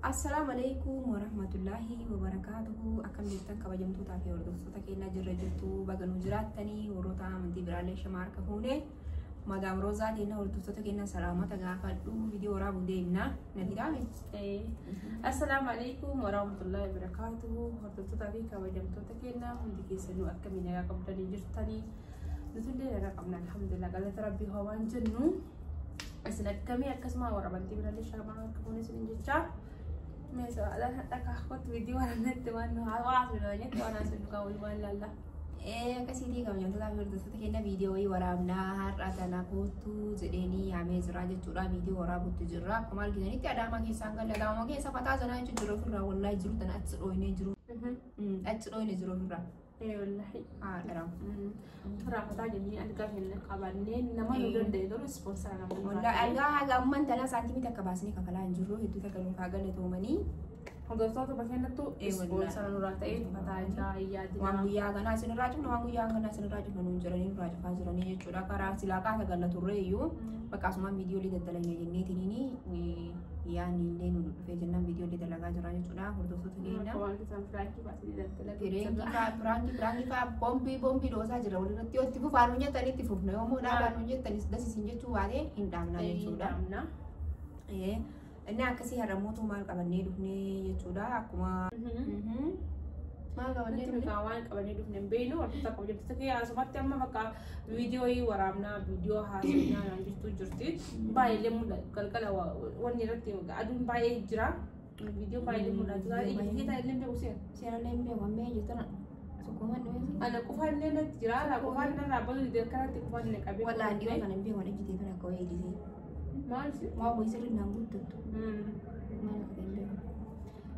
Assalaamu alaikum warahmatullaahi wabarakaatuhu. Akkam jirtan kabajamtootaa fi hordoftoota keenya? Jirra jirtu, baga nu jiraattanii. Warroota amantii biraallee shama harka fuune. Madaam Roozaa keenya, hordoftoota keenya salaamata gaafadhu. Viidiyoo waraabuu deemna na diraame. Assalaamu alaikum warahmatullahi wabarakatuhu. Hordoftoota fi kabajamtoota keenya hundi keessanuu, akkamiin nagaa qabdanii jirtanii? Nuti illee nagaa qabna, alhamdulillah, galata rabbii haa waan jennu. Isin akkamii? Akkasuma warra amantii biraallee shama harka fuune isin jechaa. Meeshaa hadha kootti viidiyoo waraabnetti waan hawaasni jetti waan haasofnu kan wayii waan laalla. Akkasiitii kabajamtootaa fi hordoftoota keenya, viidiyoo wayii waraabnaa har'a tana kootu jedheenii yaamee jira jechuudha. Viidiyoo waraabutti jirra. Akkuma argitanitti Adaamaa keessaan galle. Adaamaa keessa fataa sanaa jechuun jiru ofirraa, wallaahi jiru tana achi dhooynee jiru. Achi dhooyne jiru ofirraa. Wallaahi. Haadha. Raafataa jennee algaa keenya qabannee nama nu danda'e garuu sponsor nama. Wallaahi algaa haga amman tana saantimii takka baasnee kafalaa hin jirru. Hedduu takka nuuf haa galatoomanii. Hordoftoota bakkeenyattu sponsor nurraa ta'ee fataa jira yaadina. Waan guyyaa kanaa isinirraa cufna, waan guyyaa kanaa isinirraa cufna nuun jedhanii nurraa cufaa jiranii jechuudha. Karaa silaa qaata galla turre iyyuu bakka asumaan viidiyoolee daddalagna jenneetiniini yaadni illee nu dhufee jennaan viidiyoolee dalagaa jira jechuudha hordoftoota keenya. Waan isaan firaankii baasanii daldala. Fireenkii fa'aa, piraankii, piraankii fa'aa, boombii boombii dhoosaa jira walirratti. Yoo itti fufaa nuun jettan itti fufna, yoo immoo dhaabaa nuun jettanis dasisin jechuu baatee hin dhaabna jechuudha. Inni akkasii har'a mootuu maal qabannee dhufnee jechuudha, akkuma maal qabannee Nuti dhufnee? Bikaa waan qabannee dhufne hin beeknu. Hordoftoota kabajamtoota kiyya, asumatti amma bakka viidiyoo waraabnaa, viidiyoo haasofnaa naan jirtu jirti. Baay'ee mul'ata galgala wanni irratti aduun baay'ee jira. Viidiyoo baay'ee mul'atu. Ija keessa illee beeku seera. Seerallee hin beeku, ammee jirtana sukkuuman dhufee. Ana qufaan illee natti jira. Ana qufaan narraa baduu dide, akkanatti qufaan illee qabee. Wallaan dhiyoo kana hin beeku, ejjitee kana akka wayii ejjitee. Maal si? Waa wayii sirri naan guuttattu. Maal akka ta'e hin beeku.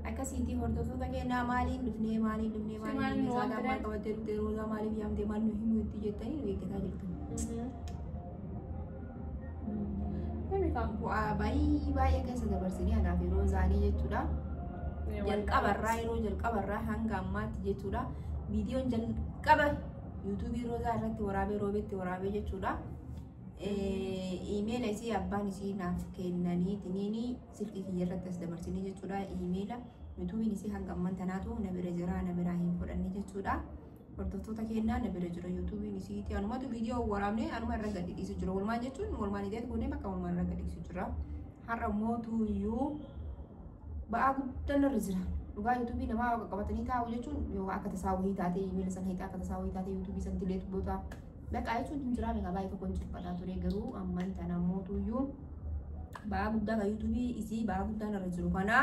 Akkasiitii hordoftoota keenyaa, maaliin dhufnee, maaliin dhufnee, maaliin maaliin dhufnee nu saagaan maal waamtee? qabattee dhuftee, Roozaa maaliif yaamtee, maal nu himuu itti jettanii nu eeggataa jirtu. Bu'aa baay'ee baay'ee keessa dabarsinee anaaf yeroo isaanii jechuudha. Jalqabarraa, yeroo jalqabarraa hanga ammaatti jechuudha. Viidiyoon jalqaba yuutuubii Roozaa irratti waraabee, roobetti waraabee jechuudha. Iimeela isii abbaan isii naaf kennanii tiniini silkii kiyya irratti as dabarsinee jechuudha. Iimeela yuutuubiin isii hanga amman tanaatu na bira jira, na biraa hin fudhanne jechuudha. Hordoftoota kennaa, na bira jira yuutuubiin isiiti. Anumatu viidiyoo waraabnee anuma irra gadi dhiisu jira. Walumaan jechuun walumaan ideet goonee bakka walumaan irra gadi dhiisu jira. Har'a mootuu iyyuu ba'aa guddaan irra jira. Dhugaa yuutuubii namaa waaqa qabatanii taa'u jechuun yoo akka tasaa wayii taatee iimeela sana hiixaa, akka tasaa wayii taatee yuutuubii san dileet goota. Bakka jechuun hin jiraa beekaa, baay'ee tokko hin cuffataa ture, garuu amman tana mootuu iyyuu ba'aa guddaa kan yuutuubii isii ba'aa guddaan irra jiru kana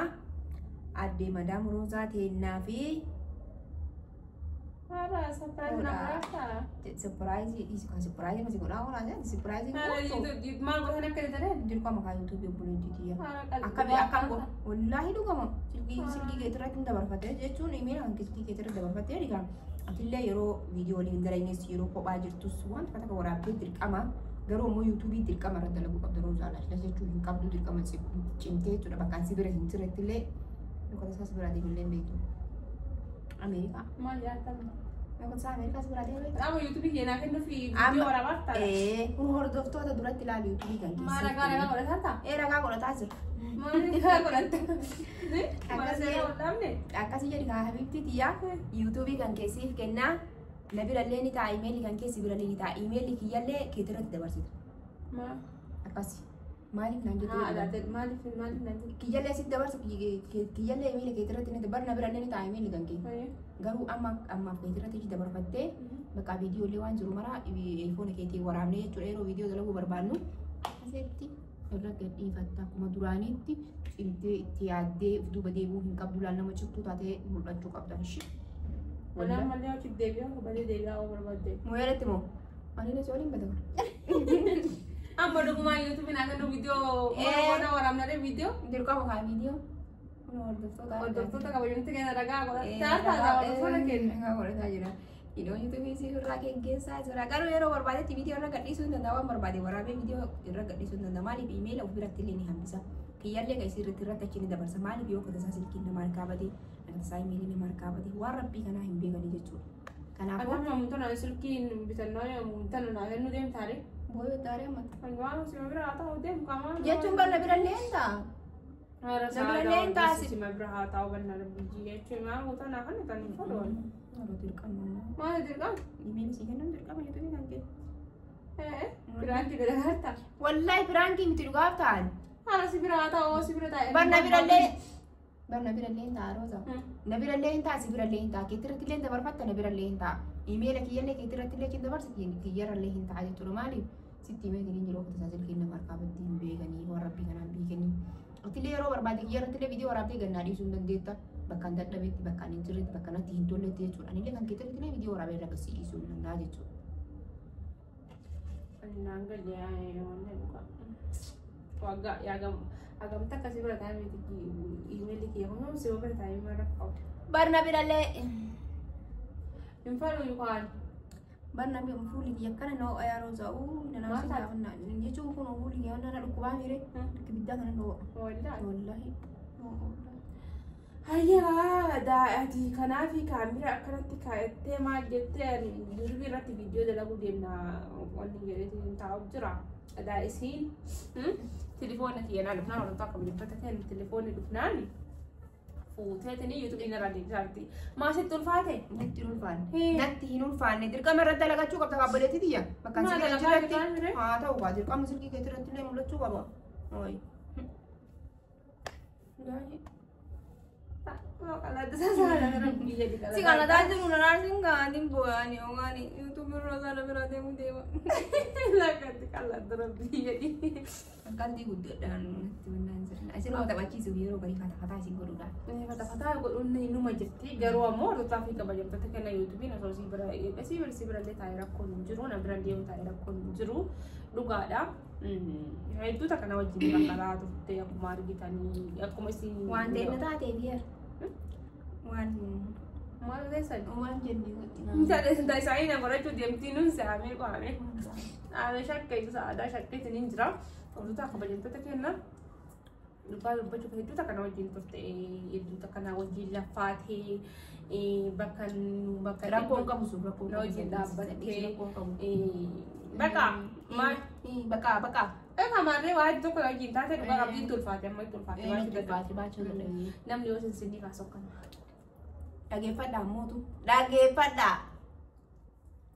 addee Madaam Roozaa teennaa fi Har'a surprise na godhataa? Surprise dhiisi kan surprise masi godhaa oolaa jedhan surprise gootu. Maal godhan akka jedhan? Dirqama kaa yuutuubii obboleettii tiyya. Akkami akkam godha? Wallaahi dhugama. Silkii keetirratti hin dabarfattee jechuun imeela kan silkii keetirratti dabarfattee dhigaa. Atillee yeroo viidiyoo waliin dalagnes, yeroo kophaa jirtus waan takka takka waraabdee dirqama. Garuu immoo yuutuubii dirqama irratti dalaguu qabda, Roozaa laashlas jechuu hin qabdu, dirqama cimtee jechuudha. Bakka ansi bira hin jirretti illee yookaan isaas bira deemillee hin beektu. Ameerikaa. Maal jaatama? Yookaan isaa Ameerikaas bira deemee beektu. Amma yuutuubii keenyaa kennuuf viidiyoo waraabaa ta'a. Kun hordoftoota duratti ilaali yuutuubii kan Maal ragaa ragaa godhataa ta'a? Ee, ragaa godhataa jira. Maal ragaa godhatta? Maal seera ol dhaabne? Akkasii jedhi kaa habibti tiyyaa, yuutuubii kan keessiif kennaa, na birallee ni ta'a, imeelli kan keessi birallee ni ta'a, imeelli kiyyallee keetirratti dabarsita. Maal? Akkasi. Maaliif naan Haa jettu? maaliif maaliif naan jettu? Kiyyallee sitti dabarsu, kiyyallee imeela keetirratti ni dabar, na birallee ni ta'a imeelli kan kee. Garuu amma ammaaf keetirratti dabarfattee bakka viidiyoolee waan jiru maraa iPhone keetii waraabnee jechuudha, yeroo viidiyoo dalaguu barbaannu asitti irra gadhiifatta. Akkuma duraaniitti cimtee itti yaaddee of duuba deebi'uu hin qabdu, laal nama cimtuu taatee mul'achuu qabda ishee. Walaan mallee hojii deebi'aa balee deebi'aa oo barbaadde. Mooyalatti moo? Ani na waliin bata. Amma dhugumaa yuutuubiin akka nu viidiyoo booda waraabnaree viidiyoo. Dirqama kaa viidiyoo. Kun hordoftoota. Hordoftoota kabajamti keenya ragaa godhataa ta'a, hordoftoota keenya. Ragaa godhataa jira. Viidiyoo yuutuubii si irraa geggeessaa jira. Garuu yeroo barbaadetti viidiyoo irra gadhiisuu hin danda'a. Waan barbaade waraabee viidiyoo irra gadhiisuu hin danda'a. Maaliif imeela of biratti illee ni hambisa. Kiyyallee kan isii irratti irratti achi ni dabarsa. Maaliif yoo akka tasaa silkiin nama harkaa bade, akka tasaa imeelii nama harkaa bade, waan rabbii kanaa hin beekanii jechuudha. Kanaafuu. Akkuma muntana silkiin bitannaa muntana naa kennuu deemtaare. Booyoo taaree ammata. Waan osoo bira haa ta'u deemu qaamaan. Jechuun barna birallee hin ta'a. Namni hin taasi. Sima bira haa taa'u bannaa biyyi jechuun maal goota naa kan tan fodhoon. Maal dirqama? Maal dirqama? Imeeli si kennan dirqama yuutuubii kan kee. Piraanki gargaarta. Wallahi piraankii miti dhugaaf ta'an. Haala si bira haa taa'u si bira taa'e. Bar na birallee bar na birallee hin ta'a Rooza. Na birallee hin ta'a si birallee hin ta'a keetirratti illee hin dabarfatta na birallee hin ta'a. Imeela kiyyallee keetirratti illee hin dabarsa kiyyarrallee hin ta'a jechuudha maaliif sitti himeetiin hin jiru ofitti isaa silkiin nama harkaa baddii hin beekanii waan rabbii kanaan beekanii. Atilee yeroo barbaade kiyyarratti illee viidiyoo waraabdee gannaa dhiisuu hin dandeetta. Bakka hin dadhabetti bakka hin jirretti bakka natti hin tolletti jechuudha. Anillee kan keetirratti illee viidiyoo waraabee irra gasii dhiisuu hin danda'a jechuudha. Naan galee waggaa yaagam agamta akkasii bira taa'ee miti imeelii kiyya kun si bira taa'ee mara qabu. Bar na birallee Hin fadhu yookaan bar na fuulli kiyya akkana noo yeroo ta'u nana jechuun kun fuulli kiyya nana dhukkubaa miire ibiddaa kana noo. Wallaahi. Wallahi. Hayyaa ati kanaafi kaamira akkanatti kaa'attee maal jettee yuutuubii irratti viidiyoo dalaguu deemna wanni jedheetiin taa'u jira. Daa isiin telefoona kiyya naan dhufnaan wantoota akka bilbiltoota kennu telefoonni dhufnaan fuuteetiin yuutuubii irraa deebisaarti. Maasitti ulfaate? Natti hin ulfaanne. Natti hin ulfaanne. Dirqama irratti dalagachuu qabda kaabboleetti tiyya. Bakka Maal silkii dalagaa irratti jirraa? haa ta'u kaa dirqama silkii keetii irratti illee mul'achuu qaba. Ooyi. Si qalataa jiru nanaan sin gaanin boo'anii yookaan yuutuubii irra sana bira deemu deema. Lakkatti qal'aatu rabbii jedhi. Akkanti guddaadhaan natti mannaan sirna. Isin nama taphachiisuuf yeroo garii fataa isin godhuudha. Fataa godhuun numa jirti garuu ammoo hordofaa fi kabajamtoota kenna yuutuubiin osoo si bira si bira si birallee taa'ee rakkoon hin jiru na bira deemu taa'ee rakkoon hin jiru dhugaadha. Hedduu takka na wajjin rakkataa turte akkuma argitanii akkuma isin. Waan ta'e na taatee biyya. Waan Maal teessan? waan jennee Inta isaanii na godhachuu deemtii nuun se'amee qo'amee. Ame shakkee aadaa shakkeetiin hin jira. Hordofaa kabajamtoota kenna. Dhugaa dubbachuuf hedduu takka na wajjin turte hedduu takka na wajjin laffaatee bakka nu bakka Rakkoon qabu sun rakkoon na wajjin dhaabbattee Rakkoon qabu. bakka maal Bakka bakka. Egaa maarree waa tokko na wajjin taate dhugaa qabdii itti ulfaate amma itti ulfaate baachuu dadhabe. Baachuu baachuu dadhabe. Namni yoo sinsinnii kaasu akkana. Dhageeffadhaa mootu. Dhageeffadhaa.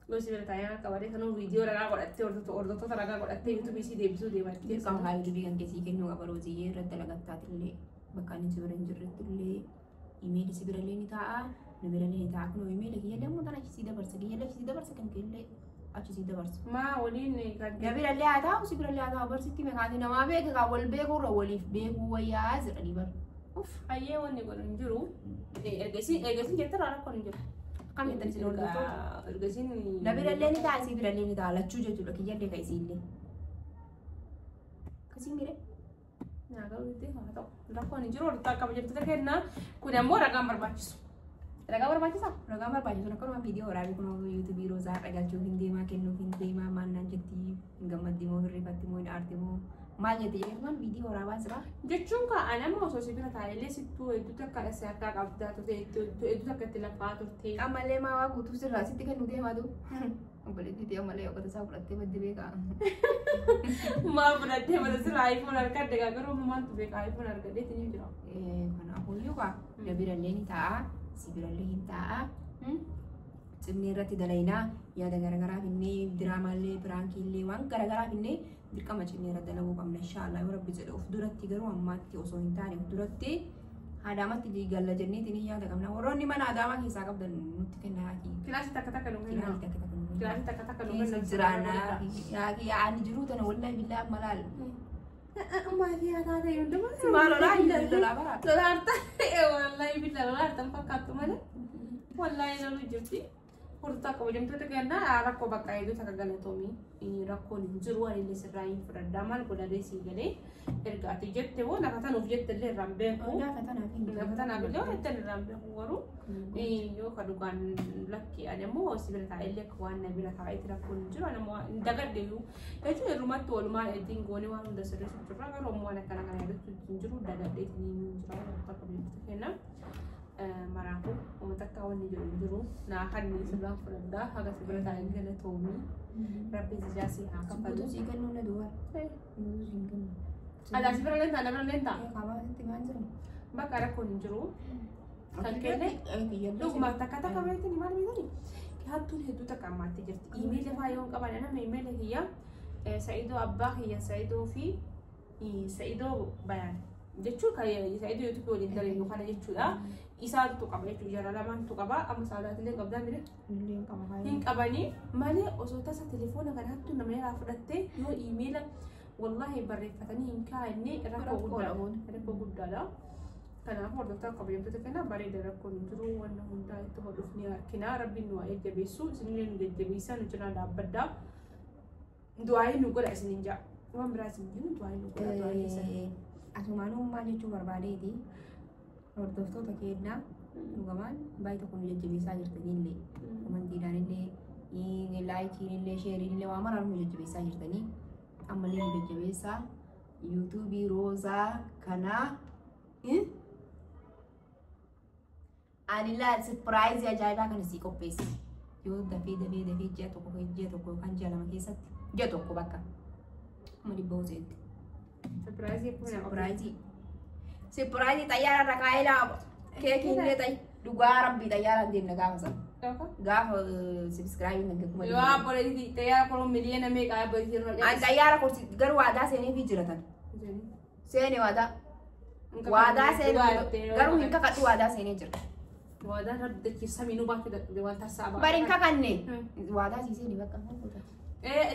Yoo si bira taa'ee akka baree sanuu viidiyoo ragaa godhattee hordoftoota ragaa godhattee yuutuubii isii deebisuu deemattee. Dirqama haa yuutuubii kan keessii kennuu qaba rooziyyee irratti dalagattaatillee bakka inni si bira hin jirretti illee imeelli si bira illee ni taa'a na bira illee ni taa'a kunoo imeelli kiyya illee ammoo achi sii dabarsa kiyya illee achi sii dabarsa kan kee illee achi sii dabarsa. Maa waliin kan Na bira illee haa taa'u si bira illee haa taa'u barsitti mekaati namaa beeka kaa wal beekuu irra waliif beekuu wayyaa jedhanii bara. Uff hayyee wanni godhu hin jiru. Ergasiin ergasiin jettee rakkoon hin jiru. akkam jettan isin hordoftoota. Ergasiin. Na bira illee ni taa'a si bira illee ni taa'a lachuu jechuudha kiyya illee ka isii illee. Akkasii mire. Naa garuu haa ta'u rakkoon hin jiru hordoftoota kabajamtoota kennaa kun ammoo ragaan barbaachisu. Ragaa barbaachisaa? Ragaan barbaachisu akkanuma viidiyoo waraabee kun yuutuubii roozaa dhagalchuuf hin deemaa kennuuf hin deemaa maal naan jetti hin gammaddi moo hirrifatti moo hin aarti moo maal jetti jedhee viidiyoo waraabaa jira. Jechuun kaa ani amma osoo si bira taa'ellee sittuu hedduu takka si harkaa qabdaa turte hedduu takka itti lafaa turte. Ammallee maa waa guutuuf sirraa sitti kennuu deemaa tu. Obboleettii ta'e ammallee okkota isaa fudhattee baddi beekaa. Maa fudhattee mata sirraa iPhone harkadde gaa garuu maaltu beekaa iPhone argadheetiin hin jira. Kanaafuu kaa na birallee ni taa'a si birallee hin taa'a. Cimnee irratti dalaynaa yaada garaagaraa finnee diraamaallee piraankiillee waan garaagaraa finnee dirqama cimnee irratti dalaguu qabna inshaallah yoo rabbi jedhe of duratti garuu ammaatti osoo hin taane of duratti Adaamatti galla jenneetiin yaada qabna warroonni mana Adaamaa keessaa qabdan nutti kennaa yaaqii Kilaasii takka takka nu kenna. kilaasii takka takka nu kenna. Kilaasii takka takka nu Keessa kenna. jiraannaa yaaqii yaa'anii jiruu tana wallahi billaa malaal. Maatii haa taate hundumaa. Maal lolaa hin lolaa bara. Lolaarta wallahi billa lolaartan fakkaattu malee wallahi loluu jirti. Hordoftoota kabajamtoota kennaa rakkoo bakka hedduu takka galatoomii rakkoon hin jiru ani illee sirraa hin fudhadhaa maal godhadhee sii galee erga ati jette hoo lafa tanuuf jette illee irraan beeku. Gaafa tanaaf hin Lafa tanaaf illee jette irraan beeku garuu yoo ka dhugaan lakki ani ammoo si bira taa'e illee akka waan na bira taa'etti rakkoon hin jiru ani ammoo hin dagadhe iyyuu jechuun irrumatti walumaan ittiin goonee waan hunda sirreessu jirra garuu ammoo waan akkana kana yaadachuu hin jiru dagadheetiin hin jira hordoftoota kabajamtoota kennaa. Maraafuu uummata akka wanni jedhu hin jiru naa kan sirraan fudhadhaa haga si bira taa'ee galatoomii rabbi sijaasii haa kaffalu. Guutuu sii kennuu na duwwaa. Guutuu sii kennu. Adaasi bira leentaa na bira leentaa. Kaabaa maan jiru. Bakka rakkoon hin jiru. Kan kenne dhuguma takka takka beektani maal beektani? Hattuun hedduu takka ammaatti jirti. Iimeela faa yoo hin qabaanne nama iimeela kiyya Sa'idoo abbaa kiyya Sa'idoo fi Sa'idoo bayaan jechuun kan Sa'idoo yuutuubii waliin dalagnu kana jechuudha. Isaantu qaba jechuudha. Jara lamaantu qaba. Amma saadaatillee qabdaa mire. Hin qabanii malee osoo tasa telefoona kana hattuun nama irraa fudhattee yoo iimeela wallahi barreeffatanii hin kaa'anne rakkoo guddaadha. Rakkoo guddaadha. Kanaaf hordoftoota kabajamtoota kana bareeda rakkoon hin jiru wanna hundaa itti hodhufni harkinaa rabbiin nu haa jajjabeessu isinillee nu jajjabeessaa nu cinaa dhaabbaddaa du'aayii nu godha isinin ja'a waan biraa isin jennu du'aayii nu godha du'aayii keessan. Asumaanuu maal jechuu barbaadeeti hordoftoota keenyaa dhugamaan baay'ee tokko nu jajjabeessaa jirtanii amantiidhaan illee laayikiin illee sheeriin illee waa maraan nu jajjabeessaa jirtanii ammallee nu jajjabeessaa yuutuubii roozaa kanaa ani laal sirpiraayizii ajaa'ibaa kana sii qopheesse yoo dafee dafee dafee ji'a tokko yookaan ji'a lama keessatti ji'a tokko bakka kuma dhibba hoseetti. Sirpiraayizii. Sirpiraayizii xayyaara irra kaa'ee laaba. Keekii illee xayyi dhugaa rabbii xayyaaraan deemna gaafa sana. Gaafa sibiskiraayibii nan kuma Yoo abboleetti xayyaara koroo miliyoona meeqa abboleetti irra An xayyaara korsi garuu waadaa seeneefii jiratan. Seene waadaa. Waadaa seenee garuu hin kakadhu waadaa seenee jira. Waadaan rabbi samiinuu baachuu dadhabde waan tasaa ba'a. Bari hin kakanne. Waadaa sii seenee bakka.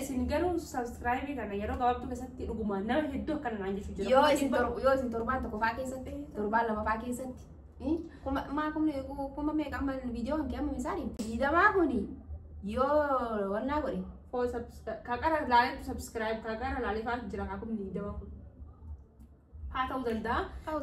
Isin garuu sabskiraayibii kana yeroo gabaabduu keessatti dhugumaan nama hedduu akkana naan jechuu jira. Yoo isin torbaan tokko faa keessatti torbaan lama faa keessatti kuma meeqa amma viidiyoo kan keewwame isaanii diidamaa kuni yoo wannaa godhe. Kaaqara laaleetu sabskiraayib kaaqara laalee fa'aatu jira kaakumni diidamaa kun. Haa ta'uu danda'a.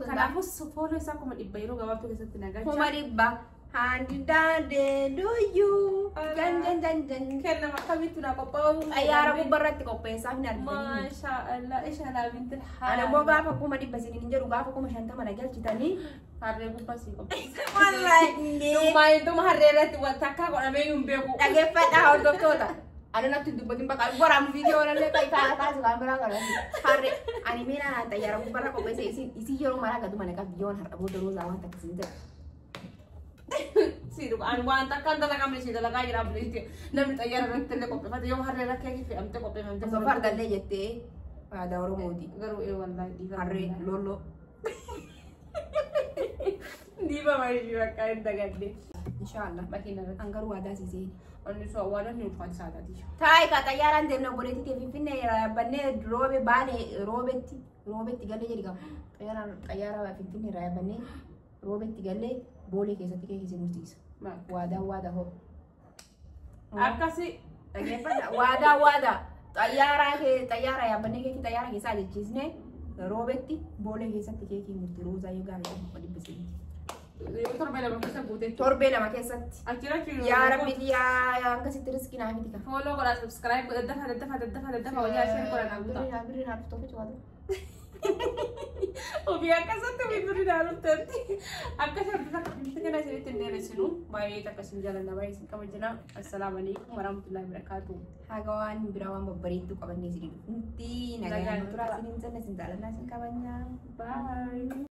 Kanaafuu fooloo isaa 100,000 yeroo gabaabduu keessatti nagalcha. 100,000. Handi daandee duyyuu. Jan jan jan jan. Kennama akkamitti na qophaa'u. Xayyaara gubbaarratti qopheessaaf hin argitanii. Maasha Allah isha binti Ana immoo gaafa 100,000 isiniin hin jedhu gaafa 50,000 na galchitanii. Harree gubbaa sii qopheessa. Wallaahi. Dhumaa harree irratti wal takkaa godhamee hin beeku. Dhaggeeffadhaa hordoftoota. Ana natti dubbatin bakka waraabni viidiyoo wallee kan isaa kaasu kan biraa kan harree ani meena xayyaara gubbaarra qopheesse isin yeroo maraa gaduma na qabdi yoon har'a booda roozaa waan takka isin jedha. Si dhugaan waan takkaan dalagamne si dalagaa jira abboleetti namni xayyaara irratti illee qopheeffate yoo harree rakkee fe'amte qopheeffamte. Osoo fardallee jettee aadaa Oromooti. Garuu wallaahi dhiifama. Harree lolloo. Dhiifama ishii bakka hin dagadde. Inshaallah. Makiina irratti. An garuu waadaa si seeni. Onni soo waadaan ni ulfaata saadaati. Taayi ka xayyaaraan deemna obboleettii tee Finfinnee yaabbannee roobe baale roobetti galee jedhi qaba. Xayyaara Finfinnee irraa yaabbannee roobetti galee boolee keessatti keekii si murtiisa. Waadaa waadaa hoo. Akkasi. Dhaggeeffadha. Waadaa waadaa. Xayyaara yaabbannee keekii xayyaara keessaa jechiisnee roobetti boolee keessatti keekii murti roozaa yoo gaafa jedhamu dhibba sadiiti. Yoo torbee lama keessa guutee. Torbee lama keessatti. Achirra Yaa rabbi yaa akkasitti riskii naa miti kan. Fooloo godhaa subscribe godhaa dafa dafa dafa dafa wajjin share godhaa naa guutaa. Birri naa dhuftu ofiitu waata. Ofii akkasatti ofii birri naa dhufteetti. Akkasatti takka kana isinitti hin dheeressinu baay'ee takka isin jaalanna baay'ee isin kabajna. Assalaamu alaikum warahmatullahi wabarakatuh. Haga waan biraa waan babbareedduu qabannee isin dhufnutti nagaan turaa isiniin jenna isin jaalannaa isin kabajna. Bye.